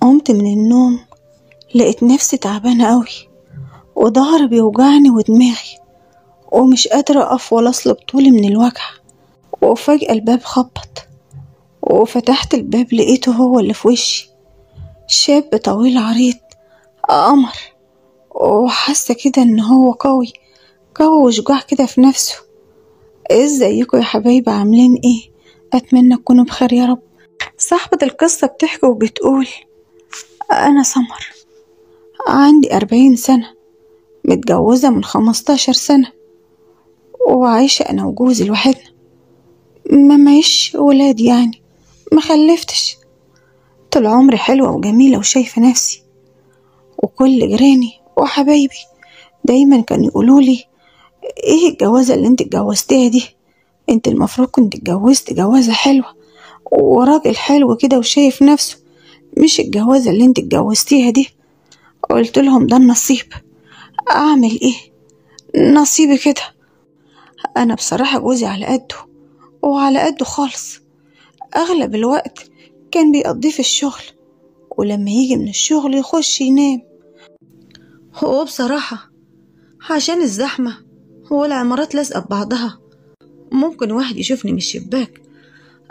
قمت من النوم لقيت نفسي تعبانة قوي، وضهري بيوجعني ودماغي، ومش قادرة أقف ولا أصلب طولي من الوجع. وفجأة الباب خبط، وفتحت الباب لقيته هو اللي في وشي، شاب طويل عريض قمر، وحاسة كده ان هو قوي قوي وشجاع كده في نفسه. ازيكم يا حبايبي، عاملين ايه؟ اتمنى تكونوا بخير يا رب. صاحبة القصة بتحكي وبتقول: انا سمر، عندي 40 سنة، متجوزة من 15 سنة، وعايشة انا وجوزي لوحدنا، ما معيش ولاد، يعني ما خلفتش. طول عمري حلوة وجميلة وشايفة نفسي، وكل جيراني وحبايبي دايما كانوا يقولولي: ايه الجوازة اللي انت اتجوزتيها دي؟ انت المفروض كنت اتجوزت جوازة حلوة وراجل حلو كده وشايف نفسه، مش الجوازة اللي انت اتجوزتيها دي. قلت لهم ده النصيب، اعمل ايه؟ نصيبي كده. انا بصراحة جوزي على قده وعلى قده خالص، اغلب الوقت كان بيقضيه في الشغل، ولما يجي من الشغل يخش ينام. هو بصراحة عشان الزحمة والعمارات لازقة ببعضها، ممكن واحد يشوفني من الشباك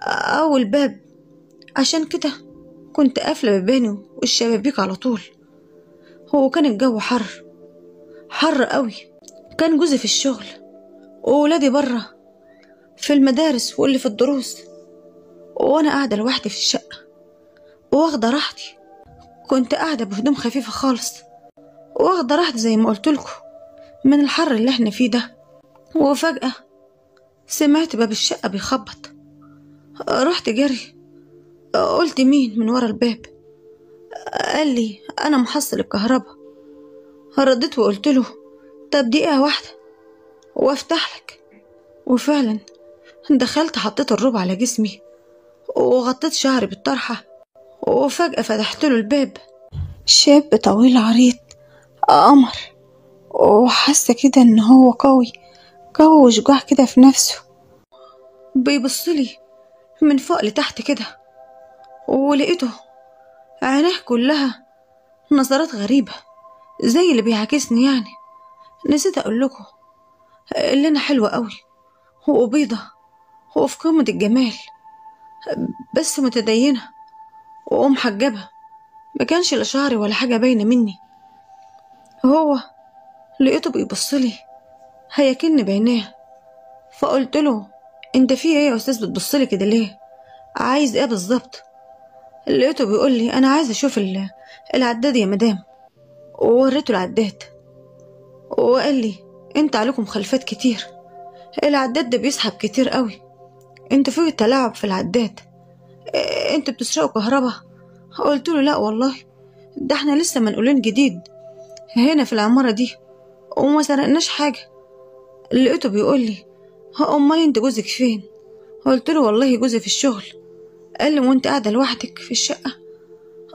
أو الباب، عشان كده كنت قافلة بيباني والشبابيك على طول. هو كان الجو حر حر قوي، كان جوزي في الشغل وولادي برا في المدارس واللي في الدروس، وأنا قاعدة لوحدي في الشقة واخدة راحتي. كنت قاعدة بهدوم خفيفة خالص واخدة راحتي زي ما قلتلكوا من الحر اللي احنا فيه ده. وفجأة سمعت باب الشقة بيخبط، رحت جري، قلت مين من ورا الباب؟ قال لي أنا محصل الكهرباء. رديت وقلت له طب دقيقة واحدة وافتح لك. وفعلا دخلت، حطيت الروب على جسمي وغطيت شعري بالطرحة، وفجأة فتحت له الباب. شاب طويل عريض قمر، وحاسة كده ان هو قوي قوي وشجاع كده في نفسه، بيبصلي من فوق لتحت كده، ولقيته عينيه كلها نظرات غريبة زي اللي بيعاكسني. يعني نسيت اقول لكم اللي انا حلوة قوي وبيضة وفي قمة الجمال، بس متدينة ومحجبة، ما كانش لا شعري ولا حاجة باينة مني. هو لقيته بيبصلي هيكن بعينيه، فقلت له انت في ايه يا استاذ بتبصلي كده ليه؟ عايز ايه بالظبط؟ لقيته بيقول لي انا عايز اشوف العداد يا مدام. ووريته العداد، وقال لي انت عليكم مخالفات كتير، العداد ده بيسحب كتير قوي، انت فيه تلاعب في العداد، انت بتسرقوا كهرباء. قلت له لا والله، ده احنا لسه منقولين جديد هنا في العمارة دي وما سرقناش حاجة. لقيته بيقول لي امال انت جوزك فين؟ قلت له والله جوزي في الشغل. قال لي وانت قاعدة لوحدك في الشقة؟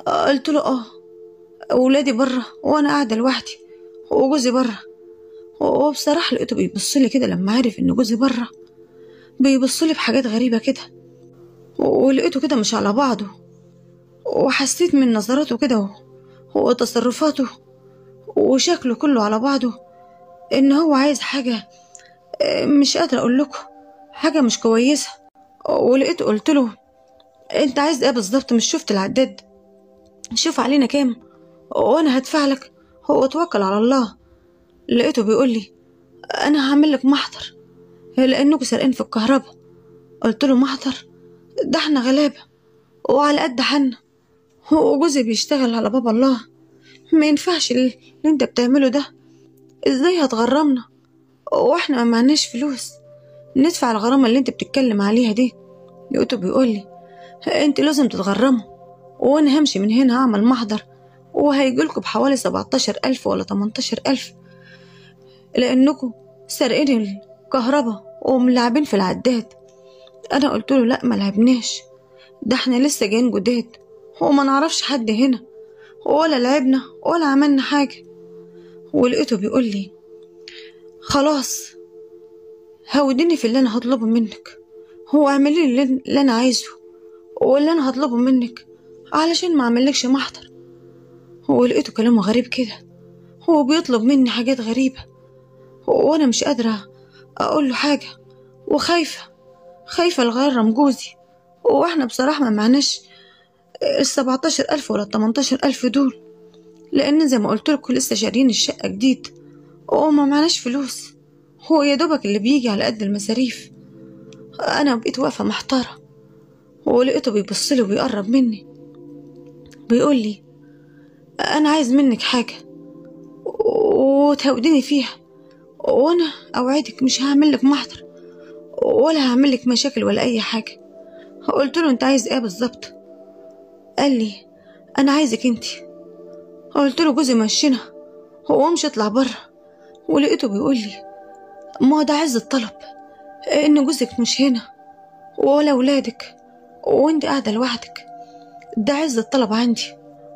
قلت له اه، ولادي بره وانا قاعدة لوحدي وجوزي بره. وبصراحة لقيته بيبصلي كده لما عرف ان جوزي بره، بيبصلي بحاجات غريبة كده، ولقيته كده مش على بعضه، وحسيت من نظراته كده وتصرفاته وشكله كله على بعضه ان هو عايز حاجة، مش قادرة اقول لكم، حاجة مش كويسة. ولقيته قلت له انت عايز ايه بالظبط؟ مش شفت العداد؟ شوف علينا كام وانا هدفع لك، هو توكل على الله. لقيته بيقول لي انا هعمل لك محضر لانكم سارقين في الكهرباء. قلت له محضر؟ ده احنا غلابة وعلى قد حالنا، وجوزي بيشتغل على باب الله، ما ينفعش اللي انت بتعمله ده، ازاي هتغرمنا واحنا ما معناش فلوس ندفع الغرامة اللي انت بتتكلم عليها دي؟ لقيته بيقول لي انت لازم تتغرموا، وانا همشي من هنا هعمل محضر وهيجيلكوا بحوالي 17,000 ولا 18,000 لانكم سارقين الكهرباء وملعبين في العداد. انا قلت له لا ما لعبناش، ده احنا لسه جايين جداد وما نعرفش حد هنا ولا لعبنا ولا عملنا حاجة. ولقيته بيقول لي خلاص هوديني في اللي انا هطلبه منك، هو اعملي لي اللي انا عايزه واللي انا هطلبه منك علشان ما اعملكش محضر. ولقيته كلامه غريب كده، هو بيطلب مني حاجات غريبة وانا مش قادرة اقول له حاجة، وخايفة خايفة الغرم جوزي، واحنا بصراحة ما معناش 17,000 ولا 18,000 دول، لان زي ما قلت لكم لسه شارين الشقة جديد وما معناش فلوس، هو يا دوبك اللي بيجي على قد المصاريف. انا بقيت واقفة محتارة، ولقيته بيبصلي وبيقرب مني بيقول لي انا عايز منك حاجة وتهوديني فيها، وانا اوعدك مش هعمل لك محضر ولا هعمل لك مشاكل ولا اي حاجة. قلت له انت عايز ايه بالظبط؟ قال لي انا عايزك انتي. قلت له جوزي مشينا هو مش اطلع بره. ولقيته بيقول لي ما ده عز الطلب، ان جوزك مش هنا ولا ولادك وانت قاعدة لوحدك، ده عز الطلب عندي،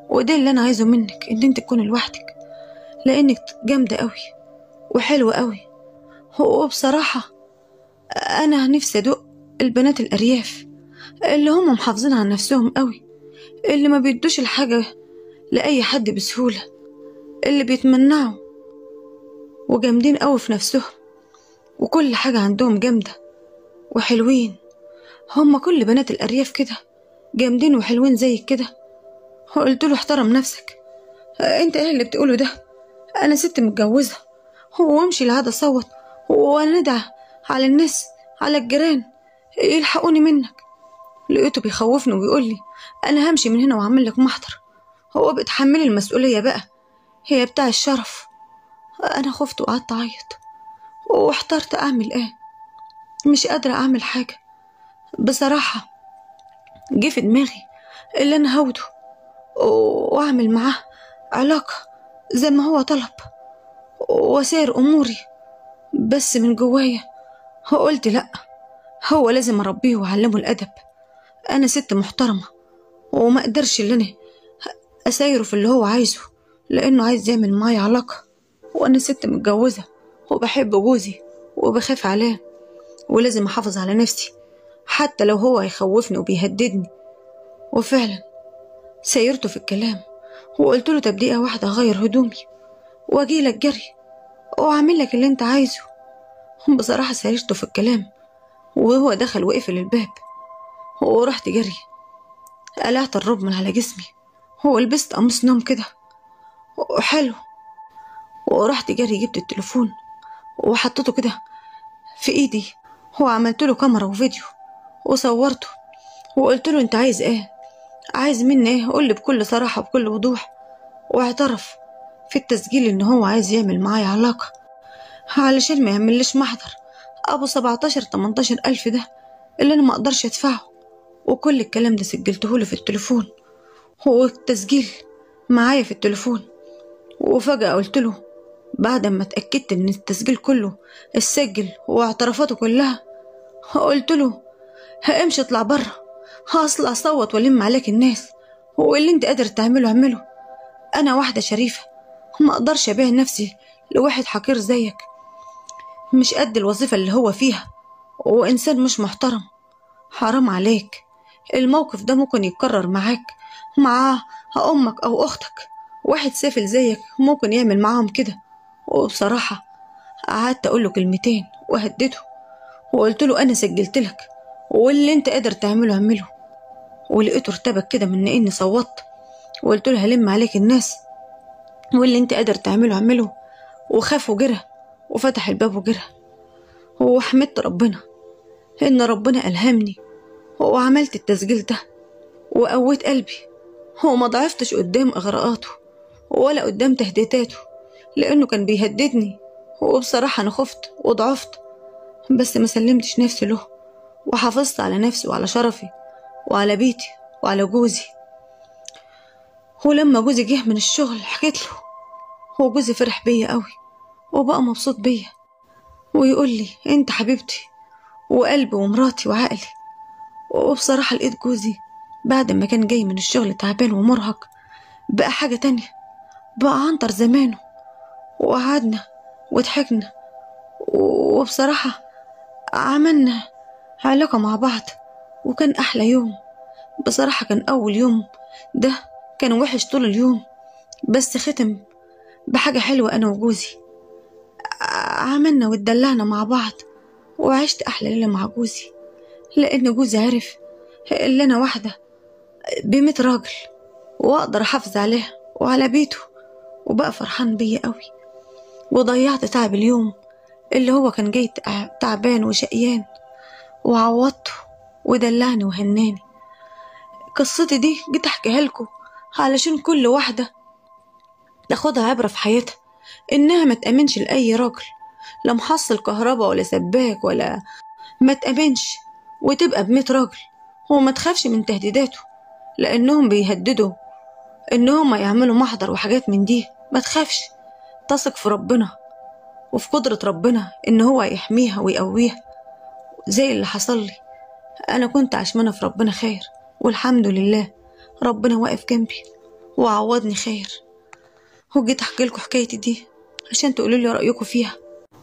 وده اللي انا عايزه منك، ان انت تكوني لوحدك لانك جامدة قوي وحلوه قوي. وبصراحة انا نفسي ادوق البنات الارياف اللي هم محافظين على نفسهم قوي، اللي ما بيدوش الحاجة لاي حد بسهولة، اللي بيتمنعوا وجامدين قوي في نفسهم، وكل حاجة عندهم جامدة وحلوين. هم كل بنات الارياف كده جامدين وحلوين زي كده. قلت له احترم نفسك، انت ايه اللي بتقوله ده؟ انا ست متجوزة، وامشي العادة اصوت واندع على الناس على الجيران يلحقوني منك. لقيته بيخوفني وبيقول لي انا همشي من هنا وهعمل لك محضر، هو بتحملي المسؤولية بقى، هي بتاع الشرف. انا خفت وقعدت اعيط واحترت اعمل ايه، مش قادرة اعمل حاجة. بصراحة جه في دماغي اللي انا هوده واعمل معاه علاقة زي ما هو طلب وسير اموري، بس من جوايا قلت لا، هو لازم اربيه واعلمه الادب، انا ست محترمه وما اقدرش اللي انا اسايره في اللي هو عايزه، لانه عايز يعمل معايا علاقة وانا ست متجوزة وبحب جوزي وبخاف عليه، ولازم احافظ على نفسي حتى لو هو هيخوفني وبيهددني. وفعلا سايرته في الكلام وقلت له طب دقيقة واحدة اغير هدومي واجي لك جري واعمل لك اللي انت عايزه. بصراحة سايرته في الكلام وهو دخل وقفل الباب، ورحت جري قلعت الروب من على جسمي ولبست قميص نوم كده وحلو، ورحت جري جبت التليفون وحطيته كده في ايدي وعملت له كاميرا وفيديو وصورته وقلت له انت عايز ايه؟ عايز مني ايه؟ قول لي بكل صراحة وبكل وضوح. واعترف في التسجيل ان هو عايز يعمل معايا علاقة علشان ما يعمليش محضر ابو 17 18 الف ده اللي انا ما اقدرش ادفعه. وكل الكلام ده سجلته له في التليفون والتسجيل معايا في التليفون. وفجأة قلت له بعد ما اتأكدت ان التسجيل كله اتسجل واعترافاته كلها، قلت له امشي اطلع بره، هاصل اصوت والم عليك الناس، واللي انت قادر تعمله اعمله، انا واحدة شريفة ما اقدرش ابيع نفسي لواحد حقير زيك، مش قد الوظيفة اللي هو فيها وانسان مش محترم، حرام عليك، الموقف ده ممكن يتكرر معاك مع امك او اختك، واحد سافل زيك ممكن يعمل معاهم كده. وبصراحة قعدت اقول له كلمتين وهديته وقلت له انا سجلت لك واللي انت قادر تعمله اعمله. ولقيته ارتبك كده من اني صوتت وقلت له هلم عليك الناس واللي انت قادر تعمله اعمله، وخاف وجرى وفتح الباب وجرى. وحمدت ربنا ان ربنا الهمني وعملت التسجيل ده وقويت قلبي وما ضعفتش قدام اغراءاته ولا قدام تهديداته، لانه كان بيهددني وبصراحة انا خفت وضعفت، بس ما سلمتش نفسي له وحافظت على نفسي وعلى شرفي وعلى بيتي وعلى جوزي. ولما جوزي جه من الشغل حكيت له، وجوزي فرح بيا قوي وبقى مبسوط بيا ويقول لي انت حبيبتي وقلبي ومراتي وعقلي. وبصراحة لقيت جوزي بعد ما كان جاي من الشغل تعبان ومرهق بقى حاجة تانية، بقى عنتر زمانه. وقعدنا وضحكنا وبصراحة عملنا علاقة مع بعض، وكان أحلى يوم بصراحة. كان أول يوم ده كان وحش طول اليوم، بس ختم بحاجة حلوة. أنا وجوزي عملنا واتدلعنا مع بعض، وعشت أحلى ليلة مع جوزي، لأن جوزي عرف إن أنا واحدة ب100 راجل وأقدر أحافظ عليها وعلى بيته، وبقى فرحان بيا قوي. وضيعت تعب اليوم اللي هو كان جاي تعبان وشقيان، وعوضته ودلعني وهناني. قصتي دي جيت احكيها لكم علشان كل واحدة تاخدها عبرة في حياتها، انها ما تأمنش لأي راجل، لا محصل كهرباء ولا سباك ولا، ما تأمنش وتبقى ب100 راجل، وما تخافش من تهديداته لانهم بيهددوا انهم يعملوا محضر وحاجات من دي. ما تخافش، تثق في ربنا وفي قدرة ربنا ان هو يحميها ويقويها زي اللي حصل لي. انا كنت عشمانة في ربنا خير، والحمد لله ربنا واقف جنبي وعوضني خير. وجيت احكي لكم حكايتي دي عشان تقولوا لي رايكم فيها،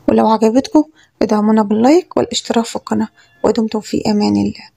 ولو عجبتكم ادعمونا باللايك والاشتراك في القناة، ودمتم في امان الله.